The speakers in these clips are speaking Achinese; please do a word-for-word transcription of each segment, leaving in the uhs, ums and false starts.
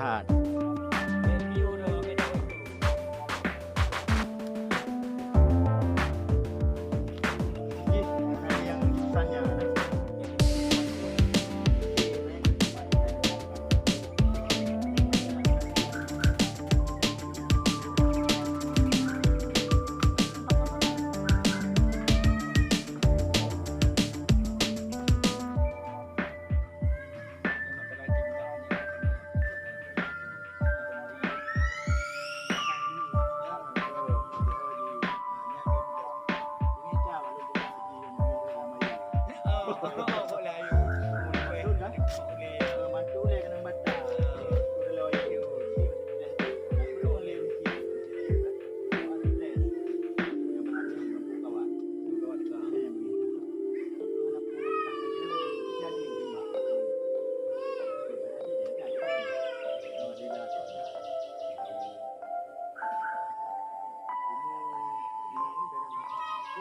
Tuhan.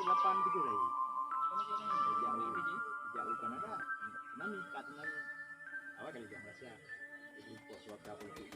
Lapan tujuh lagi. Jauh, jauh Kanada. Tsunami, kat tsunami. Awak kali jam Malaysia. Jadi, kok suaka politik.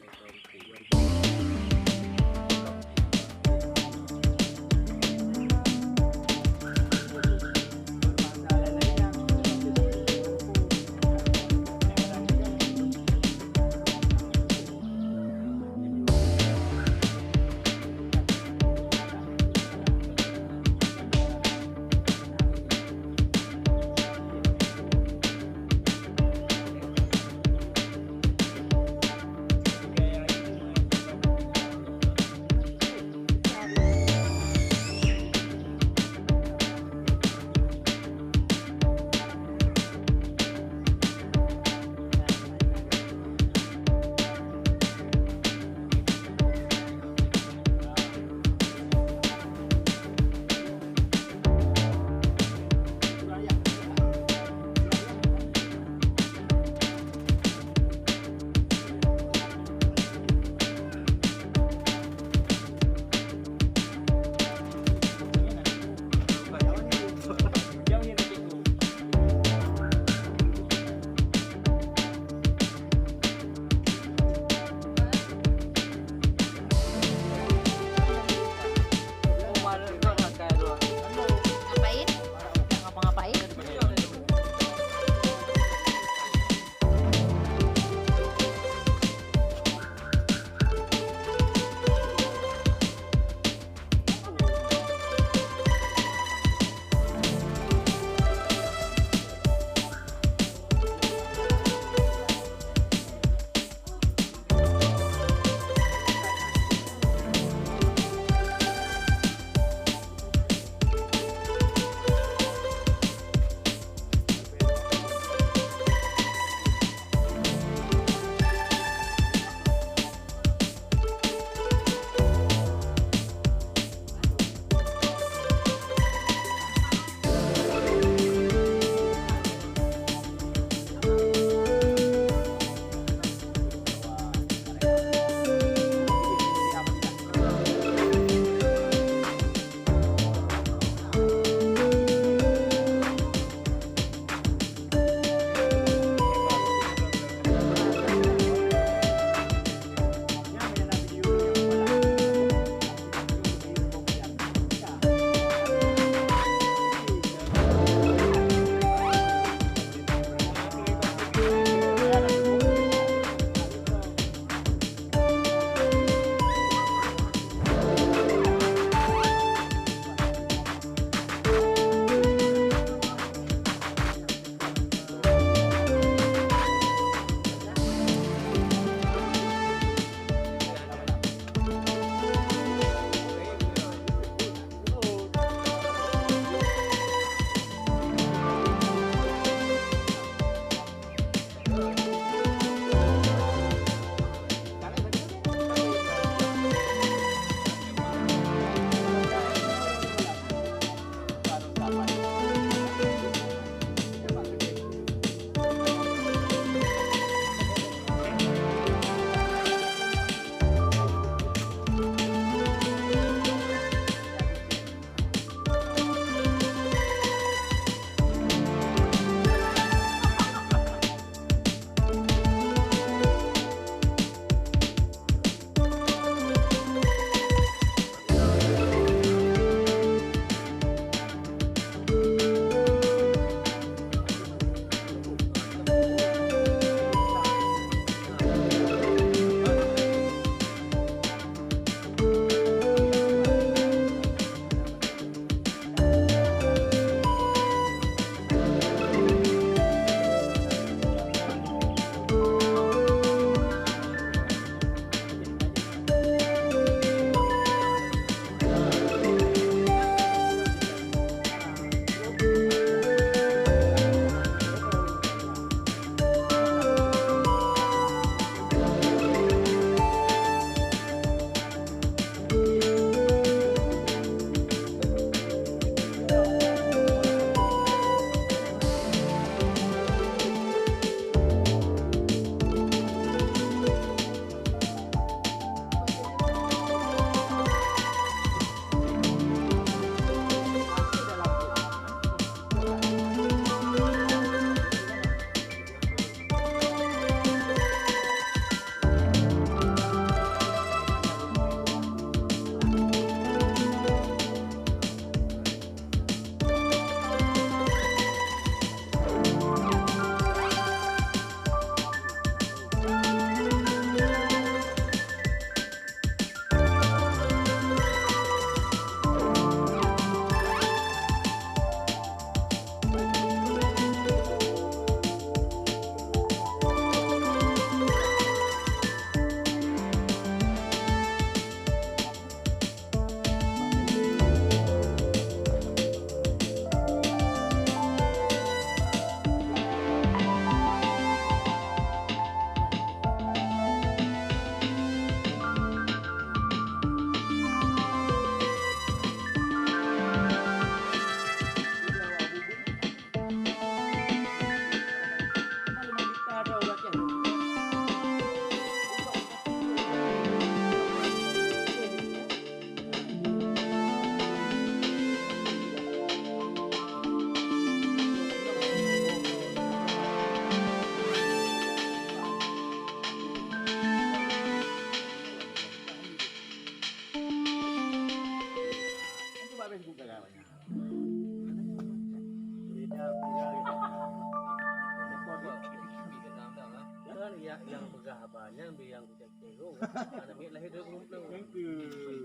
Banyak bi yang kucek-cek. Oh, anak miet lahé dua puluh enam. Yang ke.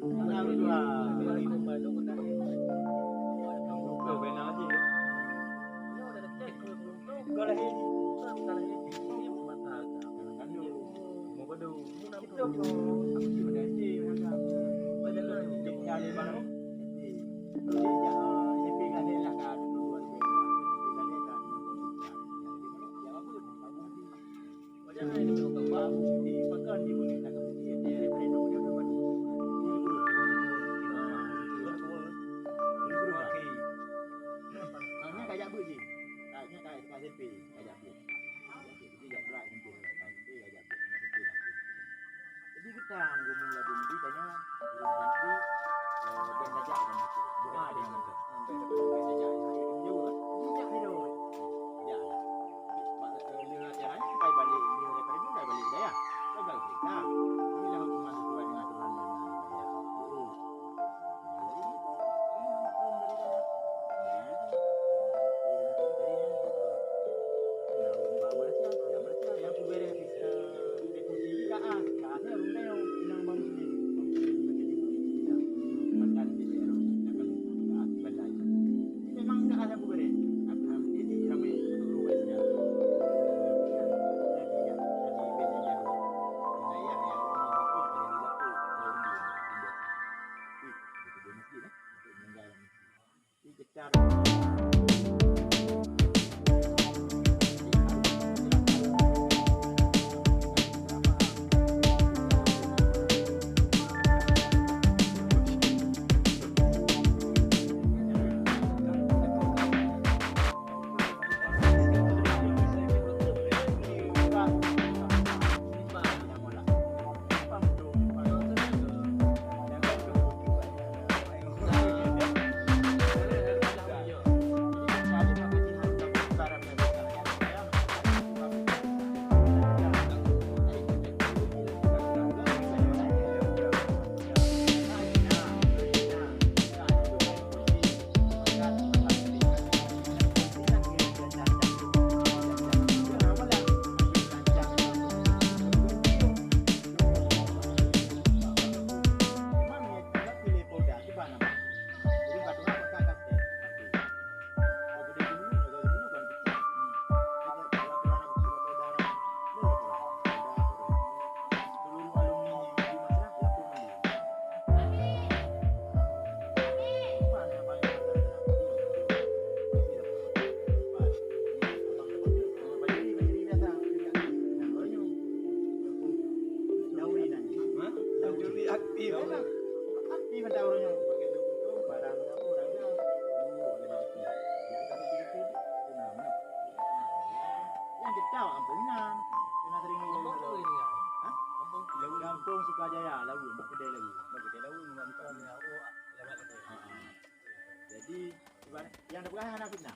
Anak dua. Lahé dua puluh enam, kota. Buka bena aja. Ya, udah cek dua puluh enam. Bukan lahé. Bukan, bukan lahé. Ini rumah tangga. Kan tu. Mau pada. Itu tu. Aku sih pada S D, pada. Pada lah. Cek kali baru. S D. Jadi, ya, S D kan dia lah kan. Dua, dua, dua. S D kan dia kan. Ya, apa? Jadi geutanyoe geumeung ladôm di tanyoe ureueng santri, eh, bèk tajak dan maté. Doa di dalam tu. Bèk tajak. Jijak di dalam. Jijak lah. Bak, eh, lheueh acara nyan, kai balik, lheueh daripada nyan, kai balik dayah. Kai balik dayah. Inilah hukuman sesuai dengan aturan dan, ya. Oh. Gampông Sukajaya, Lawu, bak keudè Lawu. Bak keudè Lawu, lewat keudè. Ha, ha. Jadi, ibarat nyang tapeugah hana fitnah.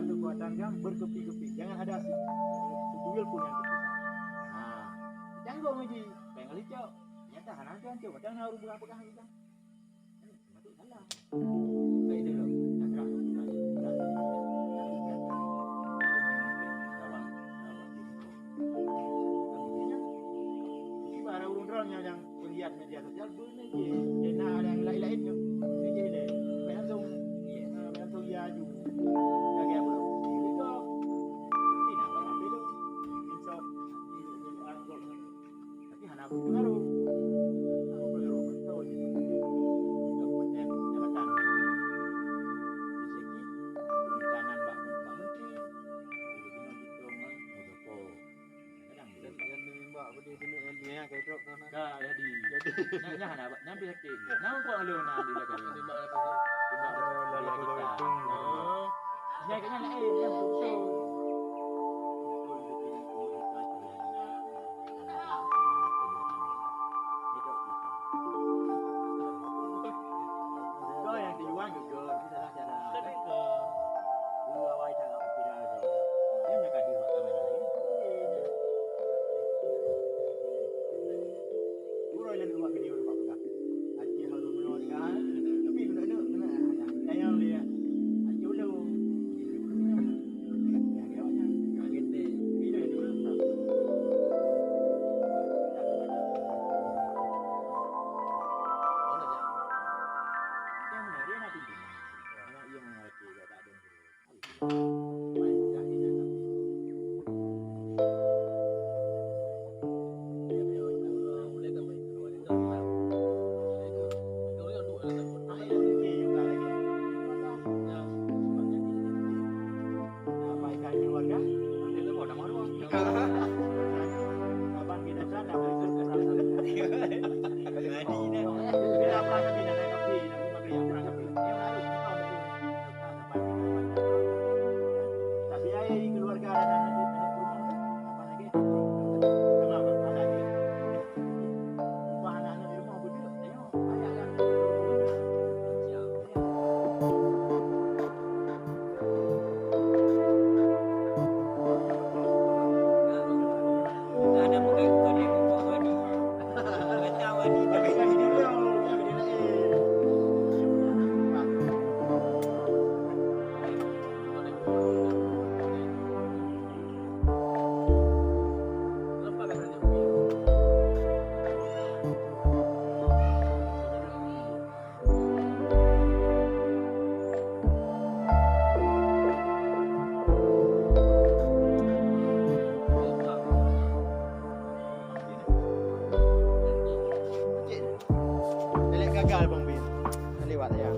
Kekuatan jang berkeping-keping. Jangan ada si-, situyul pun yang terpisah. Nah, jangan kau ngaji. Jangan licok. Nyata hana tu hancur. Jangan harus pegang-pegang lagi, kan. Masuk salah. Baik dulu. Nak terang. Ini para ureueng-ureueng yang, yang melihat media sosial, beuna jih. Kena ada yang lain-lain tu. Ini jih deh. Sampai langsung, ah, sampai langsung dia aju. Lagi apa? Ini kau. Ini nak buat apa tu? Insaf. Tapi hana berpengaruh. Hana berpengaruh betul. Untuk pencapaian jabatan. Di segi pemerintahan bak, bak menteri, jadi kena hitung, ah, mudah kau. Kadang Dan, dan nembak apa dia kena, dia yang kayak drop sana. Dah jadi. Jadi. Nyan, nyan hana, nyan pih sakit. Nyan kok lu nak dia kali. Nembak apa tu? Nembak Oh, lalu dia kalau kita. Itu. Oh. Nyan kat nyan lain, nyan betul. Kau yang diwan juga, salah cara. Tapi kau. Dua awai tak nak viral tu. Dia nak gaduh kat kamera lain. Uroi lalu buat video buat pegang. Aceh lalu menua kan. Tapi kena kena kena. Tayang dia. Aceh ulu. Yang dia awaknya. Kaget deh. Bila dia dulu. Yang mana dia nak pimpinan? Anak yang mana lagi tak ada. Tapi ai keluarga dan anak-anak di rumah tu, apa lagi? Sama apa lagi? Upah anak-anak di rumah betul, tengok. Ayah kan. Ada bukan kau dia bukan wadi. Kata wadi tapi kan dia. Gagal Bang Bin. Lewat ya.